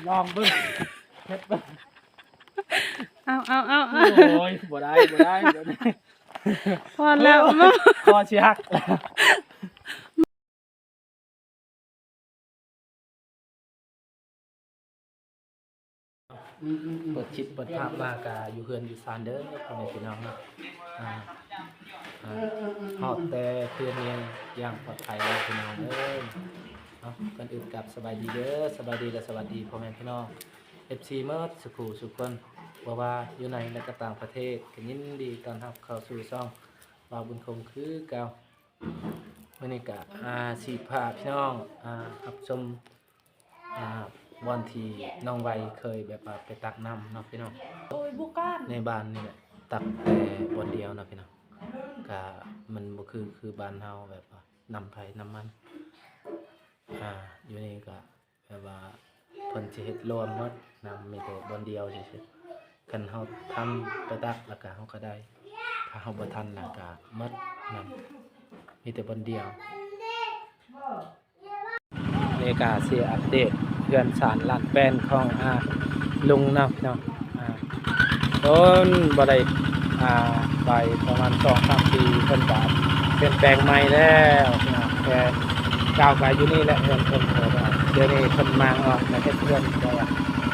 ລອງເບິ່ງ ເຮັດເບິ່ງ. ເອົາ ເອົາ ເອົາ ເອົາ ໂອ້ຍ ບໍ່ໄດ້ ບໍ່ໄດ້ ບໍ່ໄດ້ ພໍແລ້ວ ຄໍຊິຫັກ. ເປີດຄລິບເປີດພາບມາກະຢູ່ເຮືອນຢູ່ຊານເດີພໍ່ແມ່ພີ່ນ້ອງເນາະ. ອາ ອາ ຮອດແຕ່ເຮືອນຍັງຢ່າງປອດໄພແລ້ວພີ່ນ້ອງເອີຍເນາະ. ກ່ອນອື່ນກັບສະບາຍດີເດີ ສະບາຍດີ ແລະ ສະຫວັດດີພໍ່ແມ່ພີ່ນ້ອງ ເອັຟຊີ ໝົດສູ່ຜູ້ສູ່ຄົນ ບໍ່ວ່າຢູ່ໃນ ແລະ ກະຕ່າງປະເທດ ກະຍິນດີຕ້ອນຮັບເຂົ້າສູ່ຊ່ອງບ່າວບຸນຄົງຄືເກົ່າ. ມື້ນີ້ກະ ອາ ຊິພາພີ່ນ້ອງ ອາ ຮັບຊົມ ອາ ບ່ອນທີ່ນ້ອງໄວເຄີຍແບບວ່າໄປຕັກນ້ຳເນາະພີ່ນ້ອງ. ໂອ້ຍ ບໍ່ກ້ານ ໃນບ້ານນີ້ແຫຼະ ຕັກແຕ່ບ່ອນດຽວເນາະພີ່ນ້ອງ. ກະມັນບໍ່ຄື ຄືບ້ານເຮົາແບບວ່ານ້ຳໃຜນ້ຳມັນ. ອາ ຢູ່ນີ້ກະ ແບບວ່າເພິ່ນຊິເຮັດລວມໝົດ ນ້ຳມີແຕ່ບ່ອນດຽວຊື່ໆ. ຄັນເຮົາທັນໄປຕັກແລ້ວກະເຮົາກະໄດ້ ຖ້າເຮົາບໍ່ທັນແລ້ວກະໝົດ ນ້ຳມີແຕ່ບ່ອນດຽວ. ນີ້ກະຊິອັບເດດເຮືອນຊານລານແປ້ນຂອງ ອາ ລຸງເນາະພີ່ນ້ອງ. ອາ ດົນບໍ່ໄດ້ ອາ ໄປປະມານສອງສາມປີ ເພິ່ນກະປ່ຽນແປງໃໝ່ແລ້ວພີ່ນ້ອງ. ແຕ່ເກົ່າກະຢູ່ນີ້ແຫຼະ ເຮືອນເພິ່ນ ແຕ່ວ່າດຽວນີ້ເພິ່ນມາງອອກມາເຮັດເຮືອນ ແຕ່ວ່າ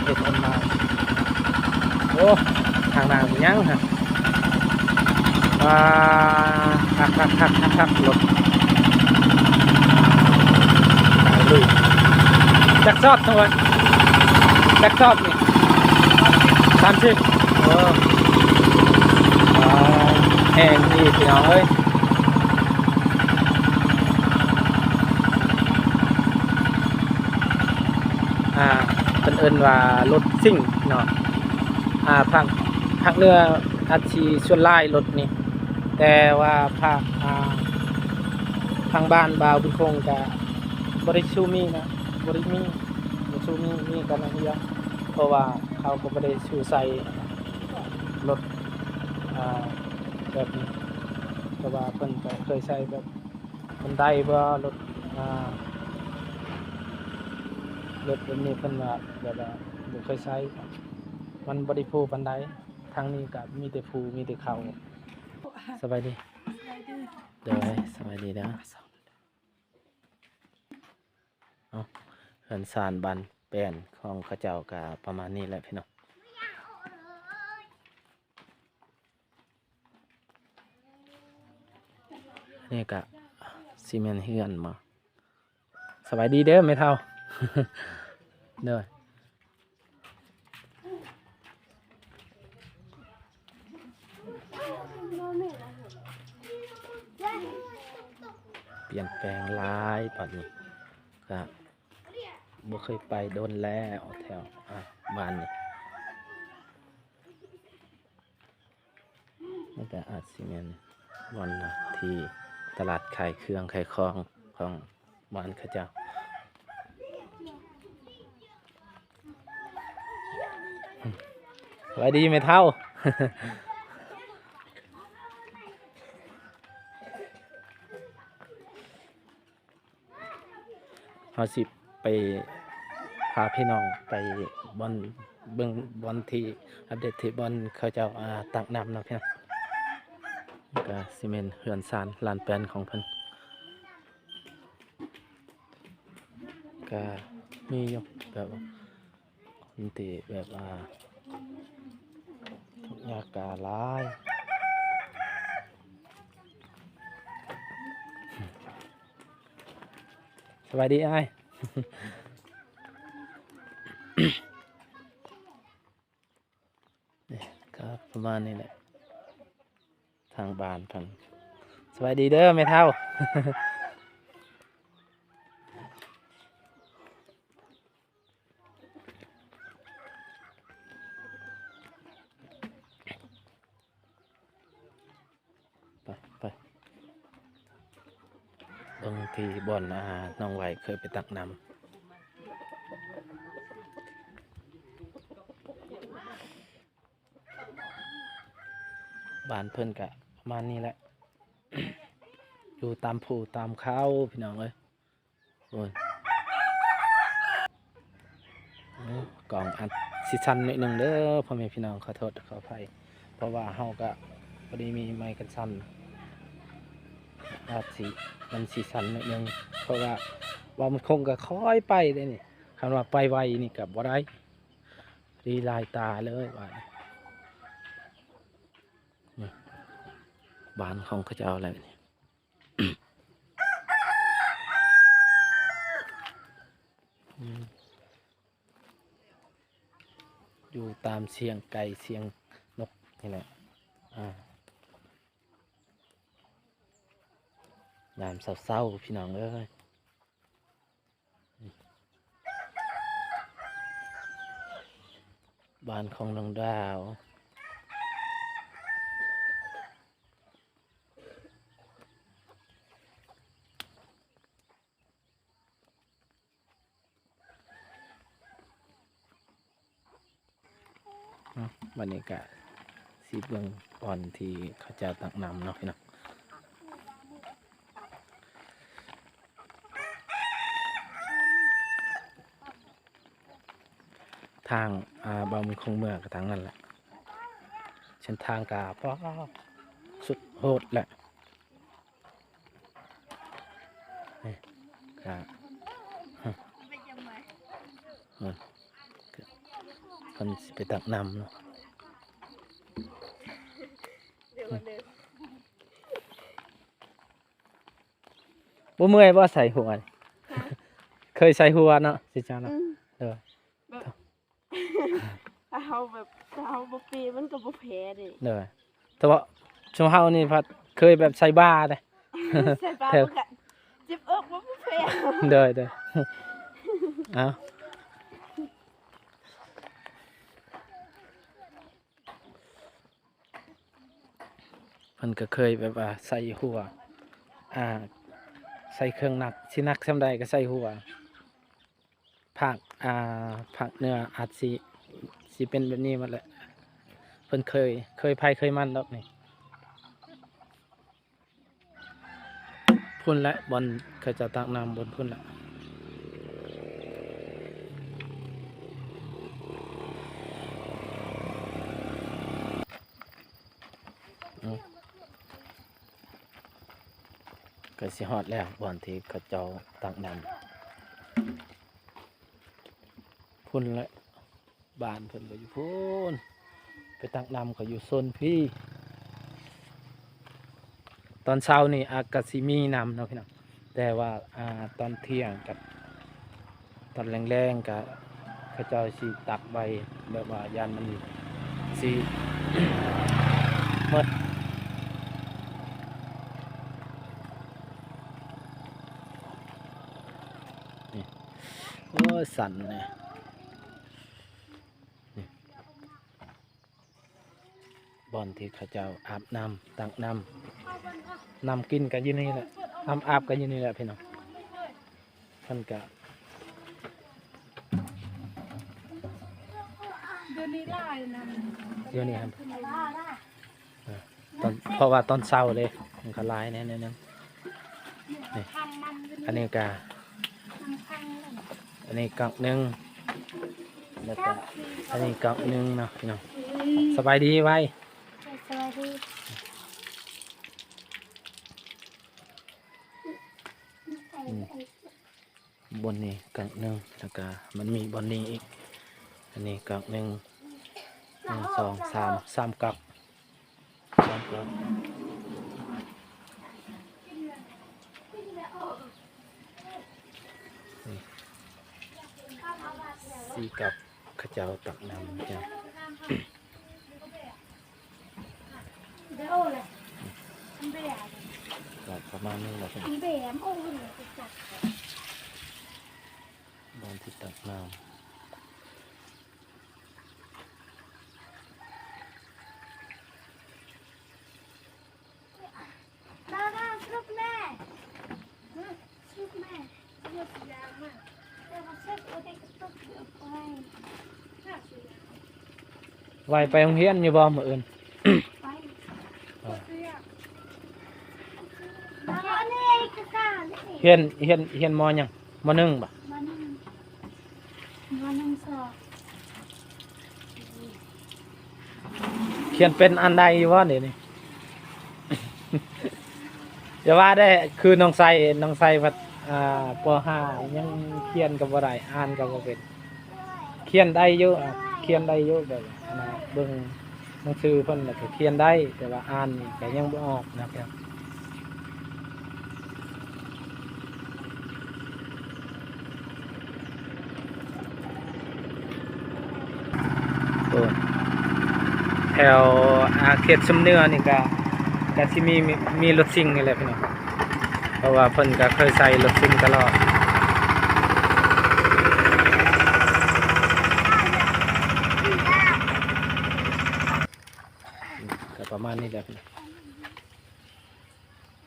ເຮັດເຮືອນໃໝ່. ໂອ້ ທາງໜ້າມີຫຍັງຫັ້ນ? ອ່າ ຄັກໆໆໆໆ ລົດ ລຸຍ. ຈັກຊອບ ນ້ອງເອີຍ? ຈັກຊອບນີ້? ສາມສິບ. ໂອ້ ແຮງອີກ ພີ່ນ້ອງເອີຍ. ອ່າ ເພິ່ນເອີ້ນວ່າລົດຊິງເນາະ. ອ່າ ພາກ ພາກເໜືອອາດຊິສ່ວນຫຼາຍລົດນີ້ ແຕ່ວ່າພາກ ອ່າ ທາງບ້ານບ່າວບຸນຄົງກະບໍ່ໄດ້ສູ້ມີນະ ບໍ່ໄດ້ມີ ບໍ່ສູ້ມີ ມີກະໜ້ອຍດຽວ ເພາະວ່າເຂົາກະບໍ່ໄດ້ສູ້ໃສ່ລົດ ອ່າ ແບບນີ້ ເພາະວ່າເພິ່ນກະເຄີຍໃຊ້ແບບ ມັນໄດ້ບໍ່ ລົດ ອ່າ ລົດແບບນີ້ ເພິ່ນວ່າແບບວ່າບໍ່ເຄີຍໃຊ້ ມັນບໍ່ໄດ້ຟູປານໃດ. ທາງນີ້ກະມີແຕ່ພູ ມີແຕ່ເຂົາ. ສະບາຍດີ. ສະບາຍດີ. ໂດຍ ສະບາຍດີເດີ. ເອົາ ເຮືອນຊານບ້ານແປ້ນຂອງເຂົາເຈົ້າກະປະມານນີ້ແຫຼະພີ່ນ້ອງ. ນີ້ກະຊິແມ່ນເຮືອນບໍ່? ສະບາຍດີເດີແມ່ເຖົ້າ. ໂດຍ. ປ່ຽນແປງຫຼາຍບາດນີ້ ກະບໍ່ເຄີຍໄປດົນແລ້ວແຖວ ອ່າ ບ້ານນີ້. ມັນກະອາດຊິແມ່ນບ່ອນທີ່ຕະຫຼາດຂາຍເຄື່ອງຂາຍຂອງຂອງບ້ານເຂົາເຈົ້າ. ສະບາຍດີແມ່ເຖົ້າ. ເຮົາຊິໄປພາພີ່ນ້ອງໄປບ່ອນ ເບິ່ງບ່ອນທີ່ອັບເດດທີ່ບ່ອນເຂົາເຈົ້າ ອ່າ ຕັກນ້ຳເນາະພີ່ນ້ອງ. ກະຊິແມ່ນເຮືອນຊານລານແປ້ນຂອງເພິ່ນ ກະມີຢູ່ແບບວ່າ ຄົນທີ່ແບບວ່າທຸກຍາກກະຫຼາຍ. ສະບາຍດີອ້າຍ. ນີ້ກະປະມານນີ້ແຫຼະ ທາງບ້ານເພິ່ນ. ສະບາຍດີເດີແມ່ເຖົ້າ. ໄປ ໄປ ເບິ່ງທີ່ບ່ອນ ອ່າ ນ້ອງໄວເຄີຍໄປຕັກນ້ຳ. ບ້ານເພິ່ນກະປະມານນີ້ແຫຼະ ຢູ່ຕາມພູຕາມເຂົາ ພີ່ນ້ອງເອີຍ. ໂອ້ຍ ກ້ອງອາດຊິສັ່ນໜ້ອຍໜຶ່ງເດີພໍ່ແມ່ພີ່ນ້ອງ ຂໍໂທດຂໍອະໄພ ເພາະວ່າເຮົາກະບໍ່ໄດ້ມີໄມກັນສັ່ນ ອາດຊິ ມັນຊິສັ່ນໜ້ອຍໜຶ່ງ ເພາະວ່າ ວ່າມັນຄົງກະຄ່ອຍໄປເດ້ນີ້ ຄັນວ່າໄປໄວນີ້ກະບໍ່ໄດ້ ລີລາຍຕາເລີຍບາດນີ້ ນີ້ ບ້ານຂອງເຂົາເຈົ້າແຫຼະນີ້. ອືມ ຢູ່ຕາມສຽງໄກ່ສຽງນົກນີ້ແຫຼະ ອາ ຍາມເຊົ້າໆ ພີ່ນ້ອງເອີຍ. ບ້ານຂອງນ້ອງດາວ. ເນາະ ບັດນີ້ກະຊິເບິ່ງບ່ອນທີ່ເຂົາເຈົ້າຕັກນ້ຳເນາະພີ່ນ້ອງ. ທາງ ອ່າ ບ່າວມີຄົງເມືອກະທາງນັ້ນແຫຼະ ເສັ້ນທາງກະ ປາ ສຸດໂຫດແຫຼະ. ນີ້ກະ ເພິ່ນ ເພິ່ນຊິໄປຕັກນ້ຳເນາະ. ບໍ່ເມື່ອຍບໍ່ໃສ່ຫົວນີ້? ຮະ? ເຄີຍໃສ່ຫົວເນາະ ຊິເຈົ້າເນາະ. ອືມ ເອີ ແບບ ຖ້າເຮົາແບບ ຖ້າເຮົາບໍ່ເປ ມັນກໍບໍ່ແພ້ເດ້. ໂດຍ ແຕ່ວ່າຊຸມເຮົານີ້ພັດເຄີຍແບບໃສ່ບ່າເດ້. ໃສ່ບ່າ ແທ້ ມັນກະເຈັບເອິກ ມັນບໍ່ແພ້. ໂດຍ ໂດຍ ເອົ້າ ເພິ່ນກໍເຄີຍແບບວ່າໃສ່ຫົວ ອ່າ ໃສ່ເຄື່ອງໜັກ ຊິໜັກສ່ຳໃດກໍໃສ່ຫົວ. ພາກ ອ່າ ພາກເໜືອອາດຊິ ຊິເປັນແບບນີ້ໝົດແຫຼະ ເພິ່ນເຄີຍ ເຄີຍໃຜເຄີຍມັນດອກນີ້. ພຸ້ນແຫຼະ ບ່ອນເຂົາເຈົ້າຕັກນ້ຳ ບ່ອນພຸ້ນແຫຼະ. ອືມ ໃກ້ຊິຮອດແລ້ວ ບ່ອນທີ່ເຂົາເຈົ້າຕັກນ້ຳ ພຸ້ນແຫຼະ. ບ້ານເພິ່ນກໍຢູ່ພຸ້ນ ໄປຕັກນ້ຳກໍຢູ່ໂຊນພີ້. ຕອນເຊົ້ານີ້ອາດກະຊິມີນ້ຳເນາະພີ່ນ້ອງ ແຕ່ວ່າ ອ່າ ຕອນທ່ຽງກັບຕອນແລງໆ ກະເຂົາເຈົ້າຊິຕັກໄວ້ ແບບວ່າຢ້ານມັນຊິໝົດ. ນີ້ ໂອ້ຍ ສັ່ນແດ່. ນີ້ ບ່ອນທີ່ເຂົາເຈົ້າອາບນ້ຳ ຕັກນ້ຳ ນ້ຳກິນກໍຢູ່ນີ້ແຫຼະ ນ້ຳອາບກໍຢູ່ນີ້ແຫຼະພີ່ນ້ອງ. ເພິ່ນກະ ດຽວນີ້ຫຼາຍນະ ດຽວນີ້ຫັ້ນ ເອີ ຕອນ ເພາະວ່າຕອນເຊົ້າເດ້ ມັນກໍຫຼາຍແດ່ໜ້ອຍໜຶ່ງ. ນີ້ ອັນນີ້ກະ ອັນນີ້ກັກໜຶ່ງ ແລ້ວກະອັນນີ້ກັກໜຶ່ງເນາະພີ່ນ້ອງ. ສະບາຍດີໄວ ສະບາຍດີ. ອືມ ບ່ອນນີ້ກັກໜຶ່ງ ແລ້ວກະມັນມີບ່ອນນີ້ອີກ ອັນນີ້ກັກໜຶ່ງ ໜຶ່ງ ສອງ ສາມ ສາມກັກ ສາມກັກ ສີ່ກັກ ເຂົາເຈົ້າຕັກນ້ຳເຈົ້າ. ກໍປະມານນີ້ແຫຼະ ບ່ອນທີ່ຕັກນ້ຳ. ໄວໄປໂຮງຮຽນຢູ່ບໍ່ມື້ອື່ນ? ຮຽນ ຮຽນ ຮຽນ ມໍ ຫຍັງ? ມໍ ໜຶ່ງ ບໍ່? ມໍ ໜຶ່ງ ມໍ ໜຶ່ງ ສອງ ຂຽນເປັນອ່ານໄດ້ຢູ່ບໍ່ເດນີ້? ຢ່າວ່າແດ່ ຄືນ້ອງໄຊ ນ້ອງໄຊພັດ ອ່າ ປໍຫ້າ ຍັງຂຽນກໍບໍ່ໄດ້ ອ່ານກໍບໍ່ເປັນ. ຂຽນໄດ້ຢູ່ ອ່າ ຂຽນໄດ້ຢູ່ ແບບ ອ່າ ເບິ່ງໜັງສືເພິ່ນແລ້ວກໍຂຽນໄດ້ ແຕ່ວ່າອ່ານນີ້ກໍຍັງບໍ່ອອກນະ. ໂອ້ ແຖວ ອ່າ ເຂດຊຳເໜືອນີ້ກະ ກະຊິມີ ມີ ມີລົດຊິງນີ້ແຫຼະພີ່ນ້ອງ ເພາະວ່າເພິ່ນກະເຄີຍໃຊ້ລົດຊິງຕະຫຼອດ. ກະປະມານນີ້ແຫຼະ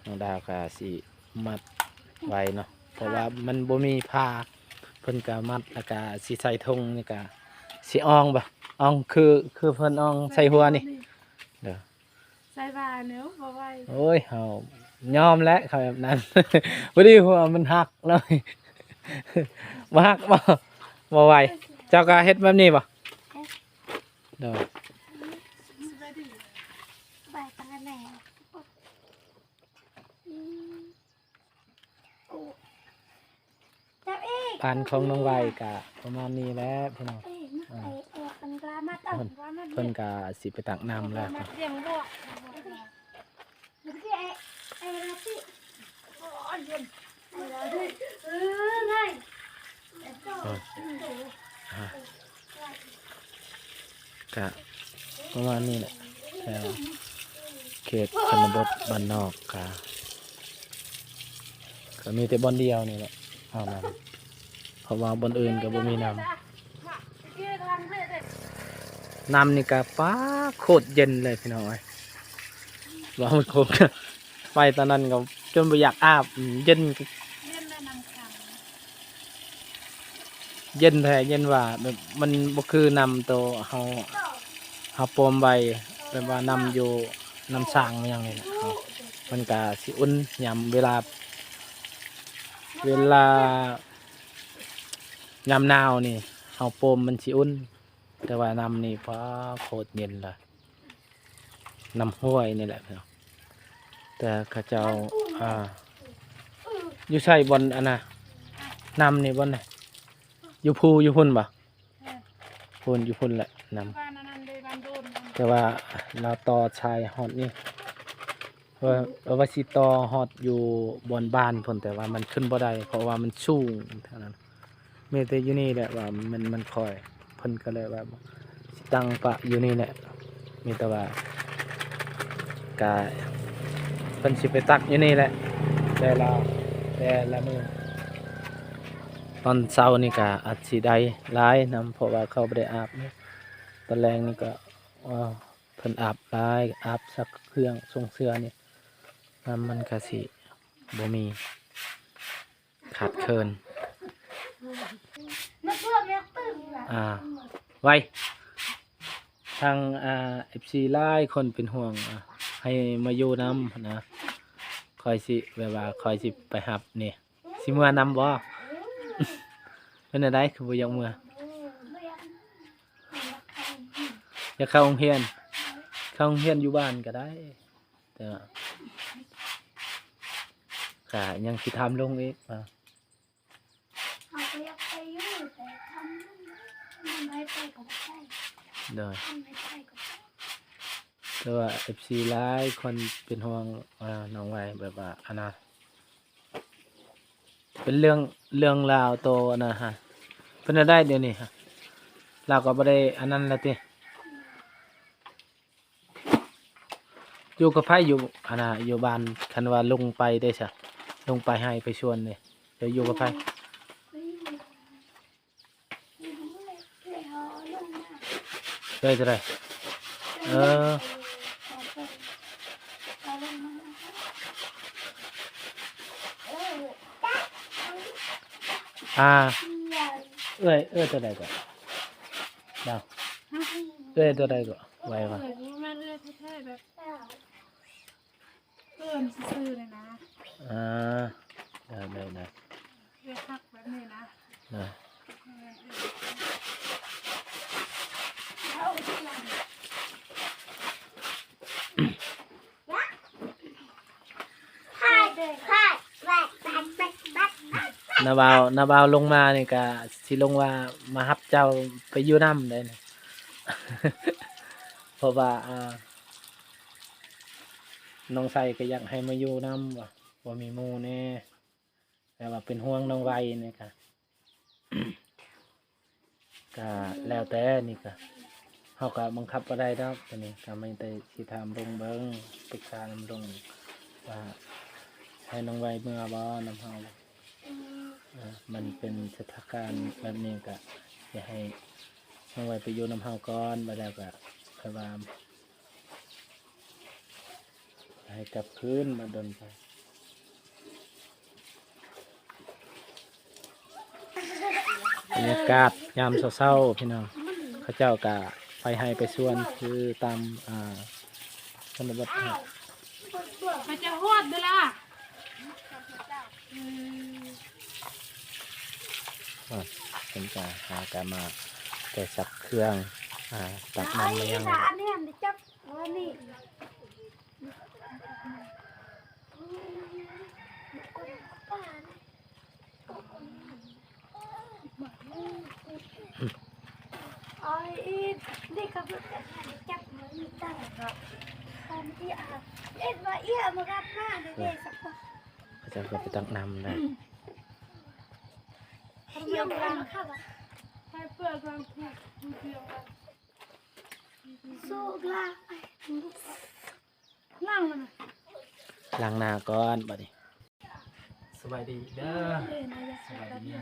ນ້ອງດາວກະຊິມັດໄວ້ເນາະ ເພາະວ່າມັນບໍ່ມີຜ້າ ເພິ່ນກະມັດ ແລ້ວກະຊິໃສ່ຖົງນີ້ກະຊິອ່ອງບໍ່ ອ່ອງຄື ຄືເພິ່ນອ່ອງໃສ່ຫົວນີ້ເດີ. ໃສ່ວ່າແນວບໍ່ໄຫວ ໂອ້ຍ ເຮົາຍອມແຫຼະ ເຂົາແບບນັ້ນ ພໍດີຫົວມັນຫັກເນາະ ບໍ່ຫັກບໍ່ ບໍ່ໄຫວ. ເຈົ້າກະເຮັດແບບນີ້ບໍ່ ເອີ ໂດຍ ສະບາຍດີ ສະບາຍຕາແດ່ ອືມ. ບ້ານຂອງນ້ອງໄວກະປະມານນີ້ແຫຼະພີ່ນ້ອງ ເອີ ເພິ່ນ ເພິ່ນກະຊິໄປຕັກນ້ຳແລ້ວ ກະປະມານນີ້ແຫຼະ ແຖວເຂດຊົນນະບົດບ້ານນອກກະ ກະມີແຕ່ບ່ອນດຽວນີ້ແຫຼະເອົານ້ຳ ເພາະວ່າບ່ອນອື່ນກະບໍ່ມີນ້ຳ. ນ້ຳນີ້ກະ ປາ ໂຄດເຢັນເລີຍພີ່ນ້ອງເອີຍ ເວົ້າມັນຄົງ ໄປຕອນນັ້ນກໍຈົນບໍ່ຢາກອາບ ເຢັນ ເຢັນແລ້ວນ້ຳຂັງ ເຢັນແທ້ເຢັນວ່າ ແບບມັນບໍ່ຄືນ້ຳໂຕເຮົາ ເຮົາປ້ອມໄວ້ ແບບວ່ານ້ຳຢູ່ ນ້ຳສ້າງຫຍັງນີ້ນະ ມັນກະຊິອຸ່ນຍາມເວລາ ເວລາຍາມໜາວນີ້ ເຮົາປ້ອມມັນຊິອຸ່ນ ແຕ່ວ່ານ້ຳນີ້ ປາ ໂຄດເຢັນລະ ນ້ຳຫ້ວຍນີ້ແຫຼະ ແຕ່ເຂົາເຈົ້າ ອ່າ ຢູ່ໃສບ່ອນອັນນະ ນ້ຳນີ້ບ່ອນໃດ ຢູ່ພູຢູ່ພຸ້ນບໍ່? ພຸ້ນ ຢູ່ພຸ້ນແຫຼະນ້ຳ ແຕ່ວ່າລາວຕໍ່ສາຍຮອດນີ້ ເອີ ເອີ ວ່າຊິຕໍ່ຮອດຢູ່ບ່ອນບ້ານພຸ້ນ ແຕ່ວ່າມັນຂຶ້ນບໍ່ໄດ້ ເພາະວ່າມັນສູງທາງນັ້ນ. ມີແຕ່ຢູ່ນີ້ແຫຼະວ່າມັນ ມັນຄ່ອຍ ເພິ່ນກໍເລີຍວ່າຊິຕັ້ງປະຢູ່ນີ້ແຫຼະ ມີແຕ່ວ່າກະເພິ່ນຊິໄປຕັກຢູ່ນີ້ແຫຼະ ແຕ່ລະ ແຕ່ລະມື້. ຕອນເຊົ້ານີ້ກະອາດຊິໄດ້ຫຼາຍນຳ ເພາະວ່າເຂົາບໍ່ໄດ້ອາບ ຕອນແລງນີ້ກະ ເອີ ເພິ່ນອາບຫຼາຍ ອາບຊັກເຄື່ອງ ສົ່ງເສື້ອນີ້ ນ້ຳມັນກະຊິບໍ່ມີ ຂາດເຂີນ ອ່າ ໄວ ທາງ ອ່າ ເອັຟຊີ ຫຼາຍຄົນເປັນຫ່ວງ ອ່າ ໃຫ້ມາຢູ່ນຳນະ ຂ້ອຍຊິ ແບບວ່າຂ້ອຍຊິໄປຮັບນີ້ ຊິເມືອນຳບໍ່? ເປັນແນວໃດຄືບໍ່ຢາກເມືອ? ຢາກເຂົ້າໂຮງຮຽນ ເຂົ້າໂຮງຮຽນຢູ່ບ້ານກໍໄດ້ ແຕ່ວ່າກະຍັງຊິຖາມລຸງອີກວ່າ ເຮົາກໍຢາກໄປຢູ່ ແຕ່ທຳ ມັນໃຫ້ໄປກໍບໍ່ໄດ້ ໂດຍ ມັນໃຫ້ໄປກໍໄປ. ແຕ່ວ່າເອັຟຊີຫຼາຍຄົນເປັນຫ່ວງ ອ່າ ນ້ອງໄວ ແບບວ່າ ອັນນະ ເປັນເລື່ອງ ເລື່ອງລາວໂຕ ອັນນະ ຮະ ເປັນແນວໃດດຽວນີ້ ລາວກໍບໍ່ໄດ້ອັນນັ້ນລະຕິ? ຢູ່ກັບໃຜ ຢູ່ ອັນນະ ຢູ່ບ້ານ ຄັນວ່າລົງໄປເດ້ຊະ ລົງໄປໄຮ່ໄປສວນເດ້ ເຈົ້າຢູ່ກັບໃຜ? ເອື້ອຍເທົ່າໃດ? ເອີ ອ່າ ເອື້ອຍ ເອື້ອຍເທົ່າໃດກໍ? ດາວ ເອື້ອຍເທົ່າໃດກໍ? ໄວວ່າ ເອື້ອຍ ບໍ່ແມ່ນເອື້ອຍແທ້ໆ ແບບ ເອີ້ນຊື່ໆ ນີ້ນະ ອ່າ ໄດ້ໆ ໄດ້ ເອື້ອຍຮັກແບບນີ້ນະ ນະ ເອີ ເອື້ອຍ ເອື້ອຍ ເອີ ເອື້ອຍ ເອີ ເອື້ອຍ. ນ້າບ່າວ ນ້າບ່າວລົງມານີ້ກະຊິລົງວ່າມາຮັບເຈົ້າໄປຢູ່ນຳໄດ໋ ເພາະວ່າ ອ່າ ນ້ອງໄຊກໍຢາກໃຫ້ມາຢູ່ນຳ ວ່າບໍ່ມີໝູ່ແດ່ ແຕ່ວ່າເປັນຫ່ວງນ້ອງໄວນີ້ກະ ກະແລ້ວແຕ່ ນີ້ກະ ເຮົາກະບັງຄັບບໍ່ໄດ້ດອກ ໂຕນີ້ກະມີແຕ່ຊິຖາມລຸງເບິ່ງ ປຶກສານຳລຸງວ່າ ໃຫ້ນ້ອງໄວເມືອບໍ່ນຳເຮົາ ເອີ ມັນເປັນສະຖານະການແບບນີ້ກະ ຢາກໃຫ້ນ້ອງໄວໄປຢູ່ນຳເຮົາກ່ອນ ບາດແລ້ວກະຄ່ອຍວ່າ ໃຫ້ກັບຄືນມາດົນໄປ. ບັນຍາກາດຍາມເຊົ້າໆ ພີ່ນ້ອງ ເຂົາເຈົ້າກະໄປໄຮ່ໄປສວນ ຄືຕາມ ອ່າ ຊົນນະບົດ ເຂົາເຈົ້າຮອດເດີ້ລະ ອືມ ເພິ່ນກະຫາກະມາແກະສັບເຄື່ອງ ອ່າ ຕັກນ້ຳມາຍັງ ອັນນີ້ຈັບ ເຂົາເຈົ້າກໍໄປຕັກນ້ຳໄດ້ ໃຫ້ເປີດວາງ ລ້າງໜ້າກ່ອນບາດນີ້ ສະບາຍດີເດີ ສະບາຍດີ.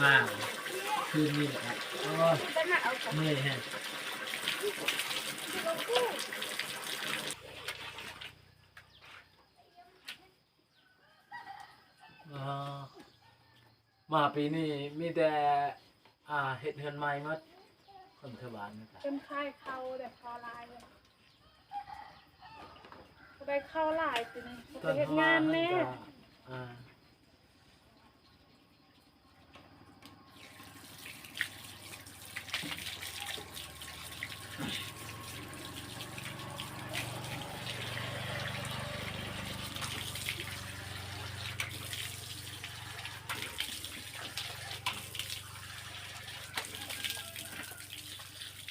ມາຄືນນີ້ແຫຼະ ໂອ້ຍ ເມື່ອຍແຮງ. ມາປີນີ້ມີແຕ່ ອ່າ ເຮັດເຮືອນໃໝ່ໝົດ ຄົນແຖວບ້ານນີ້ກະ ເພິ່ນຂາຍເຂົ້າໄດ້ເຂົ້າຫຼາຍ ໄດ້ເຂົ້າຫຼາຍປີນີ້ ໄປເຮັດງານແດ່. ອ່າ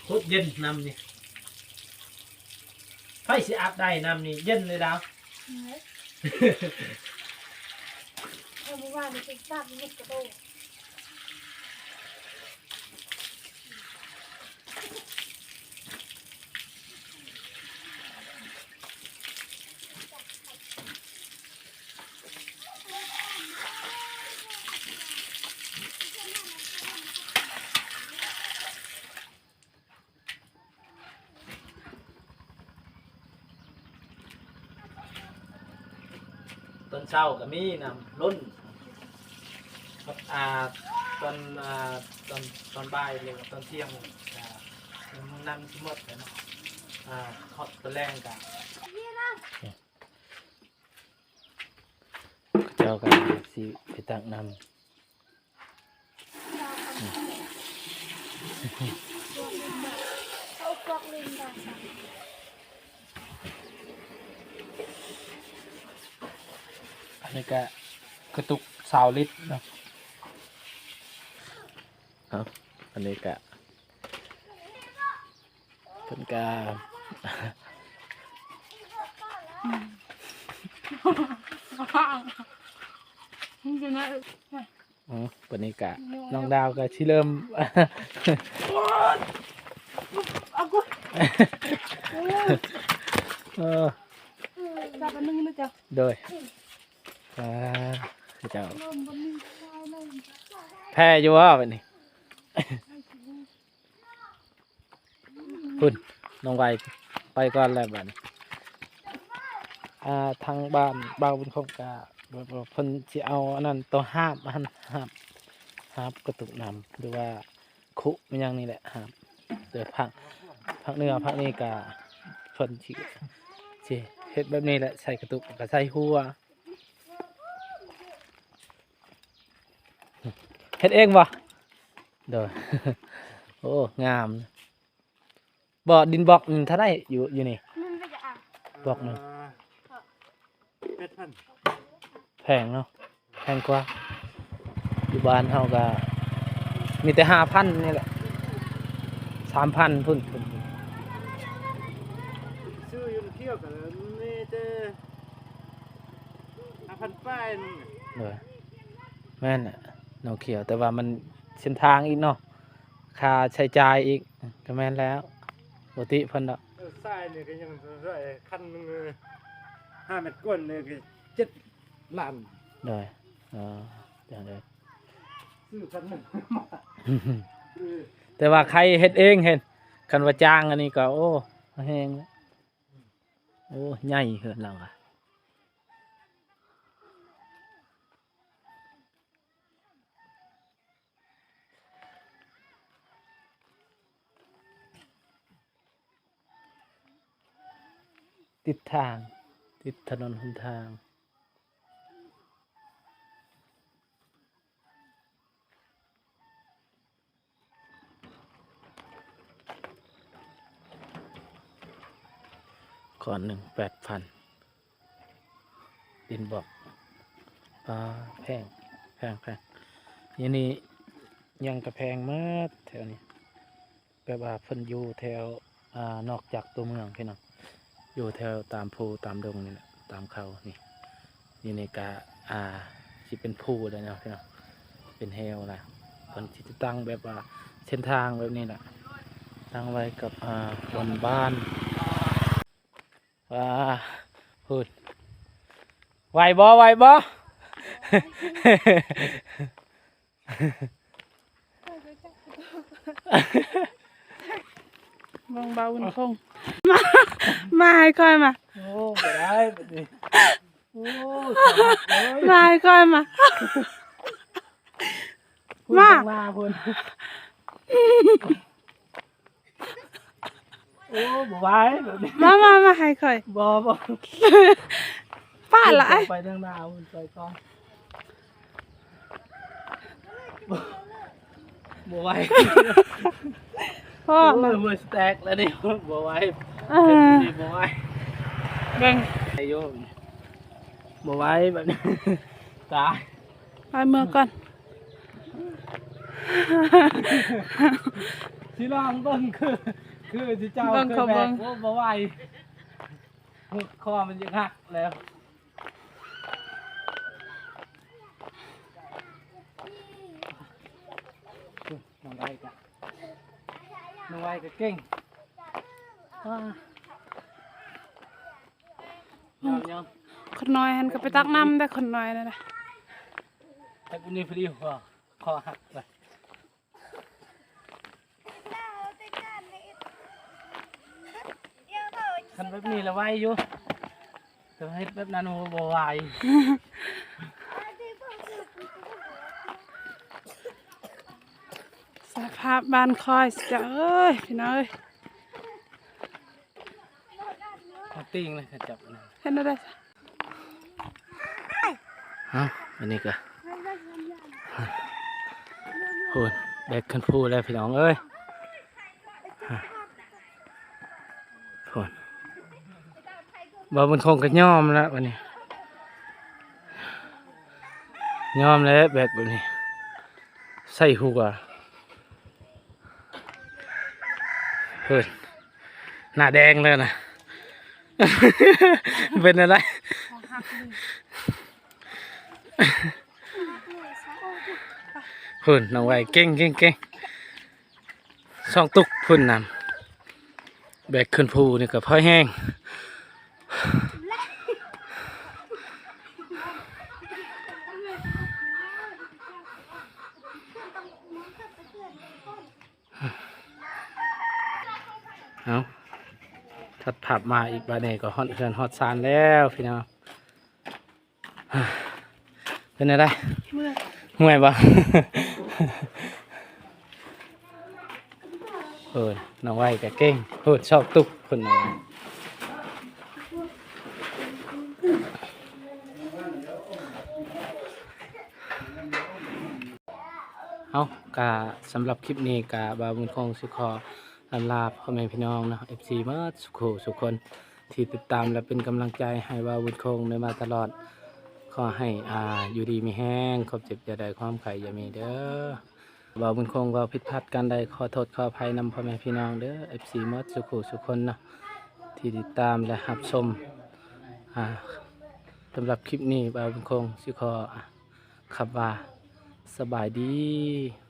ໂຄດເຢັນນ້ຳນີ້ ໃຜຊິອາບໄດ້ນ້ຳນີ້ ເຢັນເລີຍດາວ. ເອີ ເມື່ອວານນີ້ເປັນສາບໝົດກະໂຕ. ຕອນເຊົ້າກໍມີນ້ຳລົ້ນ ອ່າ ຕອນ ອ່າ ຕອນ ຕອນບ່າຍ ຫຼືວ່າຕອນທ່ຽງ ອ່າ ນ້ຳຊິໝົດແລ້ວເນາະ ອ່າ ຮອດຕອນແລງກໍ ເຂົາເຈົ້າກໍຊິໄປຕັກນ້ຳ ອັນນີ້ກະກະຕຸກຊາວລິດເນາະ ເອົາ ອັນນີ້ກະ ເພິ່ນກະ ອືມ ບັດນີ້ກະ ນ້ອງດາວກະຊິເລີ່ມ ໂອ້ຍ ເອີ ຈັບອັນໜຶ່ງນະເຈົ້າ ໂດຍ ອ່າ ເຈົ້າ ແພ້ຢູ່ບໍ່ບັດນີ້? ພຸ້ນ ນ້ອງໄວໄປກ່ອນແລ້ວບັດນີ້ ອ່າ ທາງບ້ານບ່າວບຸນຄົງກະແບບວ່າເພິ່ນຊິເອົາອັນນັ້ນໂຕຫາບຫັ້ນ ຫາບ ຫາບກະຕຸກນ້ຳ ຫຼືວ່າຄຸແມ່ນຫຍັງນີ້ແຫຼະ ຫາບ ແຕ່ພາກ ພາກເໜືອພາກນີ້ກະເພິ່ນຊິ ຊິເຮັດແບບນີ້ແຫຼະ ໃສ່ກະຕຸກ ກະໃສ່ຫົວ. ເຮັດເອງບໍ່? ໂດຍ ໂອ້ ງາມ ບໍ່ ດິນບລັອກໜຶ່ງເທົ່າໃດຢູ່ ຢູ່ນີ້? ມັນໄປຈະອ່າງ ບລັອກໜຶ່ງ ອ່າ ແປດພັນ ແພງເນາະ ແພງກວ່າ ຢູ່ບ້ານເຮົາກະມີແຕ່ຫ້າພັນນີ້ແຫຼະ ສາມພັນພຸ້ນ ພຸ້ນ ຊື້ຢູ່ນຳຂຽວກະມີແຕ່ ຫ້າພັນປາຍໜຶ່ງ ໂດຍ ແມ່ນແຫຼະ ນ້ອງຂຽວ ແຕ່ວ່າມັນເສັ້ນທາງອີກເນາະ ຄ່າໃຊ້ຈ່າຍອີກ ກະແມ່ນແລ້ວ ບໍ່ຕິເພິ່ນດອກ ເອີ ຊາຍນີ້ກະຍັງເທົ່າໃດ ຄັນໜຶ່ງ ຫ້າແມັດກວ່ານີ້ກະເຈັດລ້ານ ໂດຍ ເອີ ຈັ່ງໃດ ຊື້ຄັນໜຶ່ງ ແຕ່ວ່າໃຄເຮັດເອງ ເຫັນ ຄັນວ່າຈ້າງອັນນີ້ກະ ໂອ້ ແຮງ ໂອ້ ໃຫຍ່ເຮືອນລາວອະ ຕິດທາງ ຕິດຖະໜົນຫົນທາງ. ກ້ອນໜຶ່ງແປດພັນ ດິນບລັອກ ປາ ແພງ ແພງ ແພງ ຢູ່ນີ້ຫຍັງກະແພງໝົດແຖວນີ້ ແບບວ່າເພິ່ນຢູ່ແຖວ ອ່າ ນອກຈາກຕົວເມືອງພີ່ນ້ອງ ຢູ່ແຖວຕາມພູຕາມດົງນີ້ແຫຼະ ຕາມເຂົານີ້ ນີ້ ນີ້ກະ ອ່າ ຊິເປັນພູແລ້ວເນາະພີ່ນ້ອງ ເປັນແຮວລະ ເພິ່ນຊິຕິດຕັ້ງແບບວ່າເສັ້ນທາງແບບນີ້ລະ ຕັ້ງໄວ້ກັບ ອ່າ ບົນບ້ານ ອ່າ ພຸ້ນ ໄຫວບໍ່ ໄຫວບໍ່? ເບິ່ງບ່າວບຸນຄົງ ມາ ມາໃຫ້ຂ້ອຍມາ ໂອ້ ບໍ່ໄດ້ບັດນີ້ ໂອ້ ສາຫັດເລີຍ ມາໃຫ້ຂ້ອຍມາ ພຸ້ນ ມາ ຂ້າງໜ້າພຸ້ນ. ໂອ້ ບໍ່ໄຫວແບບນີ້ ມາ ມາ ມາໃຫ້ຂ້ອຍ ບໍ່ ບໍ່ ປ້າລະ ໄປທາງໜ້າພຸ້ນ ໄປກ່ອນ ບໍ່ ບໍ່ໄຫວ ພໍ ໂອ້ຍ ຫົວຊິແຕກແລ້ວນີ້ ບໍ່ໄຫວ ເອີ ເຮັດແບບນີ້ບໍ່ໄຫວ ເບິ່ງ ໄດ້ຢູ່ ບໍ່ໄຫວແບບນີ້ ຕາຍ ໄປເມືອກ່ອນ ຊິລອງເບິ່ງ ຄື ຄືຊິເຈົ້າ ເບິ່ງ ຄື ເຂົາ ແບ ເບິ່ງ ໂອ້ ບໍ່ໄຫວ ຄອມັນຢາກຫັກແລ້ວ ນ້ອງໄວກະ ນ້ອງໄວກະເກັ່ງ ຍອມ ຍອມ ຄົນນ້ອຍຫັ້ນກະໄປຕັກນ້ຳໄດ້ ຄົນນ້ອຍນັ້ນນະ ແຕ່ຜູ້ນີ້ພໍດີ ຄໍ ຄໍຫັກລະ ຄັນແບບນີ້ລະໄວຢູ່ ແຕ່ເຮັດແບບນັ້ນ ໂອ້ ບໍ່ໄຫວ ສະພາບບ້ານຂ້ອຍ ເຈົ້າເອີຍ ພີ່ນ້ອງເອີຍ ເອົາຕີງເລີຍ ເຂົາຈັບນະ ເຮັດແນວໃດ? ເອົ້າ ອັນນີ້ກະ ໂຫ ແບກຂຶ້ນພູແລ້ວພີ່ນ້ອງເອີຍ ໂຫ ບໍ່ ມັນຄົງກະຍອມແລ້ວບັດນີ້ ຍອມແລ້ວແບກແບບນີ້ ໃສ່ຫົວ ເຮີ້ຍ ໜ້າແດງແລ້ວນະ ເປັນແນວໃດ? ພຸ້ນ ນ້ອງໄວເກັ່ງ ເກັ່ງ ເກັ່ງ ສອງຕຸກພຸ້ນນຳ ແບກຂຶ້ນພູນີ້ກໍພໍແຮງ. ເອົາ ຕັດພາບມາອີກ ບາດນີ້ກໍຮອດເຮືອນຮອດຊານແລ້ວພີ່ນ້ອງ. ເປັນແນວໃດ? ເມື່ອຍ. ເມື່ອຍບໍ່? ໂອ້ຍ ນ້ອງໄວກໍເກັ່ງ ໂພດຊອກຕຸກເພິ່ນ. ເອົາ ກະສຳລັບຄລິບນີ້ກະບ່າວບຸນຄົງຊິຂໍ ລຳລາພໍ່ແມ່ພີ່ນ້ອງເນາະ ເອັຟຊີ ໝົດສູ່ຄູ່ສູ່ຄົນທີ່ຕິດຕາມ ແລະ ເປັນກຳລັງໃຈໃຫ້ບ່າວບຸນຄົງໄດ້ມາຕະຫຼອດ. ຂໍໃຫ້ ອ່າ ຢູ່ດີມີແຮງ ຄວາມເຈັບຢ່າໄດ້ ຄວາມໄຂ້ຢ່າມີເດີ. ບ່າວບຸນຄົງເວົ້າຜິດພາດການໃດ ຂໍໂທດຂໍອະໄພນຳພໍ່ແມ່ພີ່ນ້ອງເດີ ເອັຟຊີ ໝົດສູ່ຄູ່ສູ່ຄົນເນາະ ທີ່ຕິດຕາມ ແລະ ຮັບຊົມ. ອ່າ ສຳລັບຄລິບນີ້ ບ່າວບຸນຄົງຊິຂໍ ອ່າ ຄຳວ່າ ສະບາຍດີ.